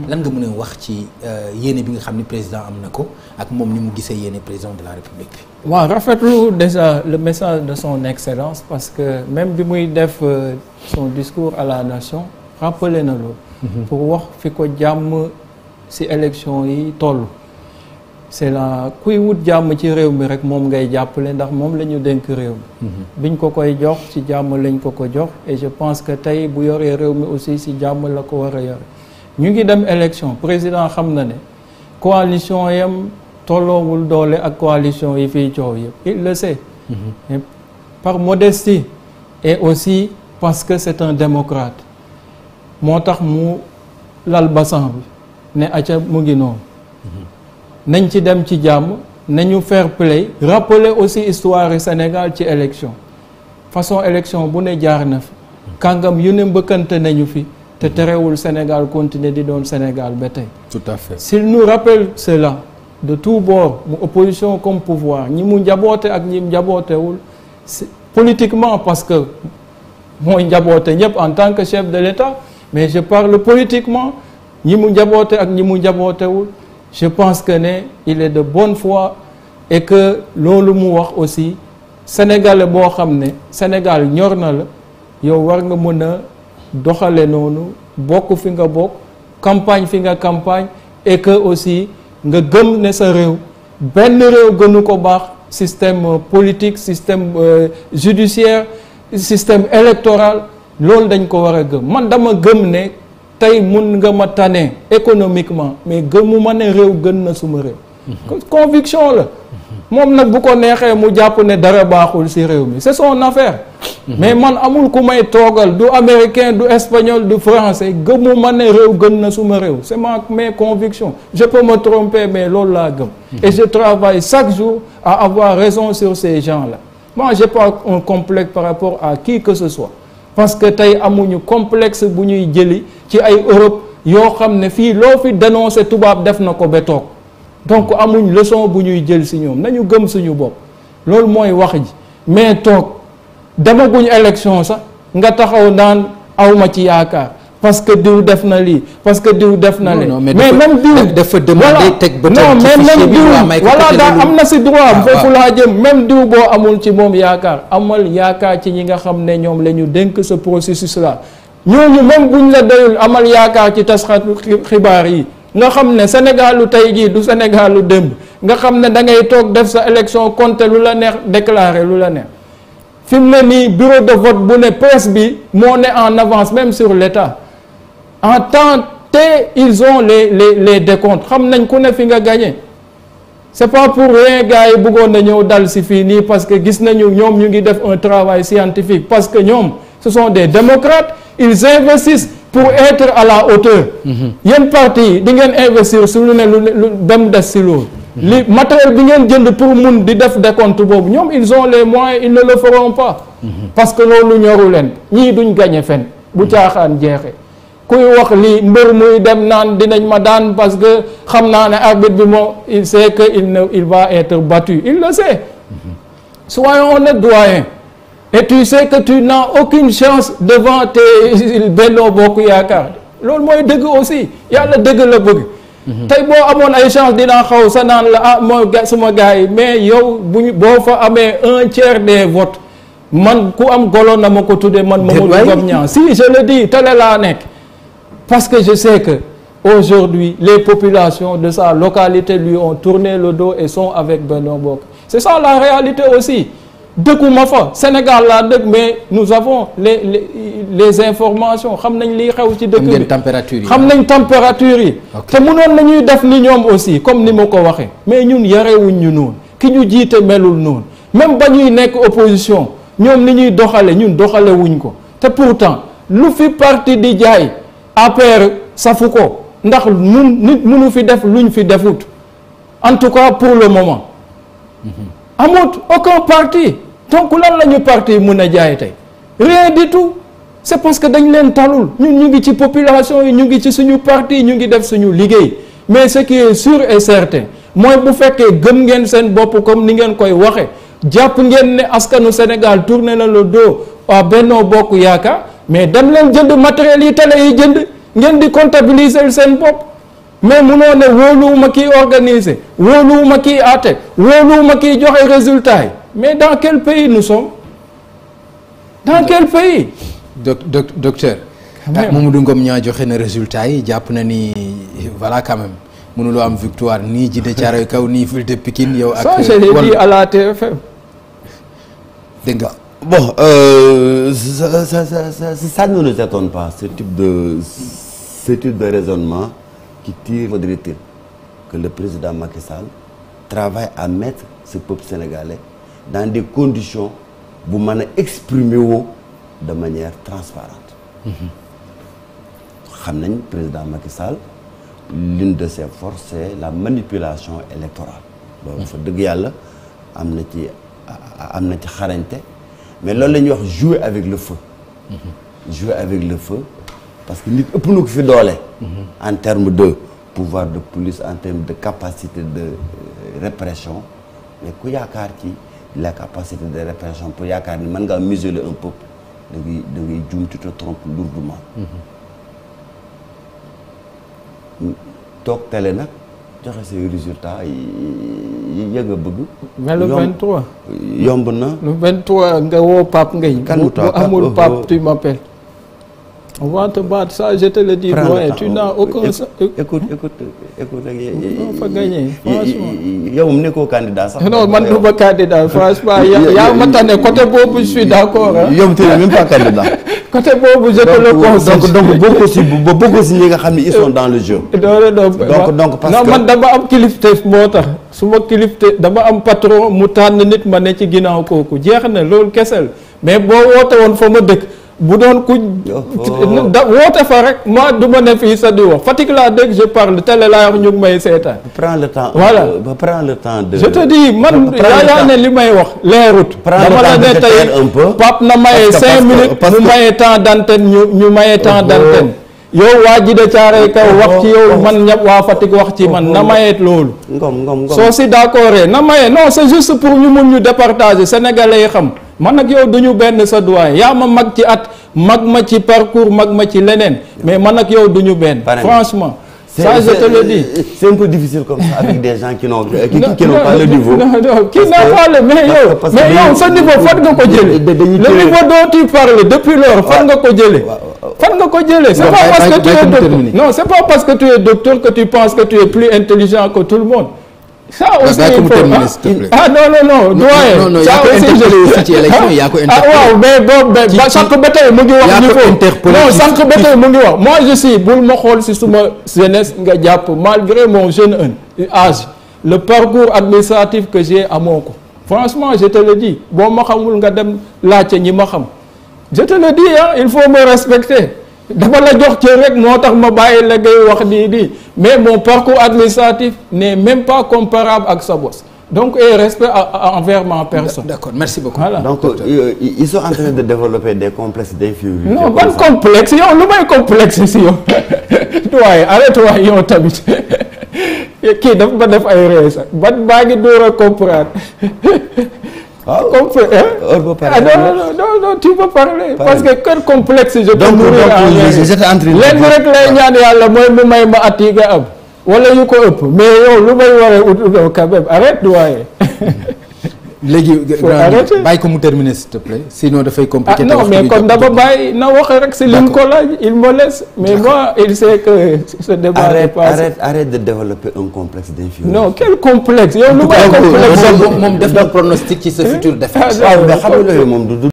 lan nga mën a wax ci yéene bi nga xam ni président am na ko ak moom ni mu gisee yéene président de la république bi. waaw rafetlu déjà le message de son excellence parce que même bi muy def son discours à la nation rappelé na loolu. pour wax fi ko jàmm ci élection yi toll. c'est la kuy wut jàmm ci réew mi rek moom ngay jàppale ndax moom la ñu dénk réew mi. biñ ko koy jox ci jàmm lañ ko jox et je pense que tey bu yoree réew mi aussi ci jàmm la ko war a yore. ñu ngi dem élection président xam na ne coalition yam tolloowul doole ak coalition yi fiy coow yëpp il le sait. Et par modestie et aussi parce que c'est un démocrate moo tax mu lal basan bi ne acca mu ngi noonu. nañ ci dem ci jàmm nañu fair play rappeler aussi histoire du Sénégal ci élection façon élection bu ne jaar na fi kàngam yu ne mbëkkante nañu fi te terewul Sénégal continuer di doon Sénégal ba tey. Tout à fait. S'il nous rappelle cela de tous bords mu opposition comme pouvoir ñi mu njaboote ak ñi njabootewul politiquement parce que mooy njaboote ñëpp en tant que chef de l'État mais je parle politiquement ñi mu njaboote ak ñi mu njabootewul. Je pense que il est de bonne foi et que loolu mu wax aussi sénégalais boo xam ne Sénégal ñor na la yow war nga mën a doxale noonu bokk fi nga bokk campagne fi nga campagne et que aussi nga gëm ne sa réew benn réew gënu ko baax système politique système judiciaire système électoral loolu dañ ko war a gëm man dama gëm ne tey mun nga ma tane économiquement mais gëmu ma ne réew gën na suma réew. conviction la. moom nag bu ko neexee mu jàpp ne dara baaxul ci réew mi c'est son affaire. mais man amul ku may toogal du américain du espagnol du français gëmu ma ne réew gën na suma réew c'est mes convictions je peux me tromper mais loolu laa gëm. et je travaille chaque jour à avoir raison sur ces gens-là. moi j'ai pas un complexe par rapport à qui que ce soit. parce que tey amuñu complexe bu ñuy jëli ci ay Europe yoo xam ne fii loo fi dénoncé tubaab def na ko ba toog donc amuñ leçon bu ñuy jël ci ñoom nañu gëm suñu bopp loolu mooy wax ji mais toog demaguñ élection sax nga taxaw naan awma ci yaakaar parce que diw def na lii parce que diw def na lee mais même diw dafa demander teg ba non mais même diw voilà daa am na ci droit foofu laa jëm même diw boo amul ci moom yaakaar amal yaakaar ci ñi nga xam ne ñoom la ñu dénk ce processus là ñooñu même buñ la doyul amal yaakaar ci tasxatu xibaar yi nga xam ne Sénégalu tey jii du Sénégalu démb nga xam ne da ngay toog def sa élection compter lu la neex déclarer lu la neex fi mu ne nii bureau de vote bu ne presse bi moo ne en avance même sur l'État en temps ils ont les décomptes xam nañ ku ne fi nga gagné c'est pas pour rien gars yi bëggoon na ñëw dal ci fii nii parce que gis nañu ñoom ñu ngi def un travail scientifique parce que ñoom ce sont des démocrates ils investissent pour être à la hauteur. yéen parti yi di ngeen investir su lu ne lu dem des ci loolu. li matériel bi ngeen jënd pour mun di def décompte boobu ñoom ils ont les moyens ils ne le feront pas. parce que loolu ñoru leen ñii duñ gagné fen bu caaxaan jeexee. kuy wax lii mbër muy dem naan dinañ ma daan parce que xam naa ne arbitre bi moom il sait que il va être battu il le sait. soyons honnêtes doyen. et tu sais que tu n'as aucune chance devant tes Benno Bokk Yaakaar loolu mooy dëgg aussi yàlla dëgg la bëgg. tey boo amoon ay chance dinaa xaw sa naan la ah moo suma gars yi mais yow boo fa amee 1/3 des votes man ku am golo na ma ko tuddee man Mamadou Ngom Niang si je le dis télé laa nekk. parce que je sais que aujourd'hui les populations de sa localité lui ont tourné le dos et sont avec Benno Bokk c'est ça la réalité aussi dëkkuma fa Sénégal laa dëkk mais nous avons les informations xam nañ liy xew ci dëkk bi xam nañ température yi te mënoon nañuy def ni ñoom aussi comme ni ma ko waxee mais ñun yarewuñ ñu noonu ki ñu jiite melul noonu même ba ñuy nekk opposition ñoom ni ñuy doxale ñun doxale wuñ ko te pourtant lu fi parti di jaay APR safu ko ndax nit mënu fi def luñ fi defut en tout cas pour le moment amut aucun parti donc lan la ñu parti mën a jaay tey rien du tout c'est parce que dañ leen talul ñun ñu ngi ci population yi ñu ngi ci suñu parti ñu ngi def suñu liggéey mais ce qui est sûr et certain mooy bu fekkee gëm ngeen seen bopp comme ni ngeen koy waxe jàpp ngeen ne askanu Sénégal tourné na le dos à Benno Bokk Yaakaar mais dem leen jënd matériel yi télé yi jënd ngeen di comptabiliser seen bopp mais munoo ne wóoluwuma kii organiser wóoluwuma kii àtte wóoluwuma kii joxe résultat yi mais dans quel pays nous sommes dans quel pays. docteur. Mamadou Ngom ñaa joxe na résultat yi jàpp na ni voilà quand même mënuloo am victoire nii Djiddah Thiaroye Kaw nii Ville de Pikine yow. ak ça je l'ai dit à la TFM. dégg nga. Bon, ça ne nous étonne pas, ce type de raisonnement qui tire, faudrait-il que le président Macky Sall travaille à mettre ce peuple sénégalais dans des conditions pour exprimer de manière transparente. Le président Macky Sall, l'une de ses forces, c'est la manipulation électorale. Donc, il faut dire qu'il mais là, on va jouer avec le feu. Jouer avec le feu. Parce que nous avons fait d'olé en termes de pouvoir de police, en termes de capacité de répression. Mais quand il y a la capacité de répression, pour y a museler un peuple, tu te trompes lourdement. Donc, tel est ces résultats, il y a un peu. Mais le 23. Le 23, Pape Ngaye. Amour Pape, tu m'appelles. On va te battre, ça je te le dis. Tu n'as aucun. Écoute. On va gagner, franchement. Il y a un candidat. Non, je ne suis pas candidat, franchement. Il y a un côté beau, je suis d'accord. Il n'y a même pas candidat. Côté beau, je te le conseille. Donc, beaucoup de signes, ils sont dans le jeu. Donc, parce que. Non, je suis un kilifteef motax suma kilifte dama am patron mu tan nit ma ne ci ginaaw koku jeexna lool kessel mais bo wote won fa ma dekk bu doon ku wote fa rek moi duma ne fi sa di wax Fatick la dégg je parle télé la wax ñu may sétan prends le temps voilà prends le temps de je te dis man ya ne limay wax leerut dama la ne tay pap na maye 5 minutes mu maye temps d'antenne ñu maye temps d'antenne yow waa Djiddah Thiaroye Kaw wax ci yow man ñëpp waa Fatick wax ci man na mayeet loolu soo si d'accord na maye non c'est juste pour ñu mun ñu départager sénégalais yi xam man ak yow duñu benn sa doyen yaa ma mag ci at mag ma ci parcours mag ma ci leneen mais man ak yow duñu benn franchement ça je te le dis. C'est un peu difficile comme ça avec des gens qui n'ont pas le niveau. Non, qui n'a pas le mais yow ce niveau fan nga ko jëlee. Le niveau dont tu parles depuis lors fan nga ko jëlee. Fan nga ko jëlee. C'est pas parce que tu es docteur. Non, c'est pas parce que tu es docteur que tu penses que tu es plus intelligent que tout le monde. Ça aussi il faut. Ah non doyen. Non, ça aussi je waaw mais sànq ba tey mu ngi wax niveau. Non sànq ba tey mu ngi wax moi je suis bul ma xool si suma jeunesse nga jàpp malgré mon jeune âge le parcours administratif que j'ai amoo ko franchement je te le dis boo ma xamul nga dem laajte ñi ma xam je te le dis hein il faut me respecter dama la jox ci rek moo tax ma bàyyi la ngay wax di mais mon parcours administratif n'est même pas comparable ak sa boss donc et respect envers ma personne. D'accord, merci beaucoup. Voilà. Donc ils sont en train de développer des complexes d'infériorité. Non, pas de complexe, yow lu may complexe ici yow. Doy, arrête-toi yow tamit. Kii dafa ma def ay ree sax ban baa ngi door a comprendre. Non, tu peux parler. Parce que quel complexe je peux mourir en leen rek lay ñaan yàlla mooy mu may ma at yi nga am. Wala yu ko ëpp mais yow lu may waree ut quand même arrête doyen. léegi bàyyi ko mu terminer s'il te plaît sinon dafay compliqué. Non mais comme dama bàyyi na wax rek si lim ko laaj il me laisse mais moi il sait que ce débat n'est pas. Arrête de développer un complexe d'infériorité. Non quel complexe yow lu may complexe moom def na pronostic ci sa futur défaite. waaw mais xam nga loolu moom du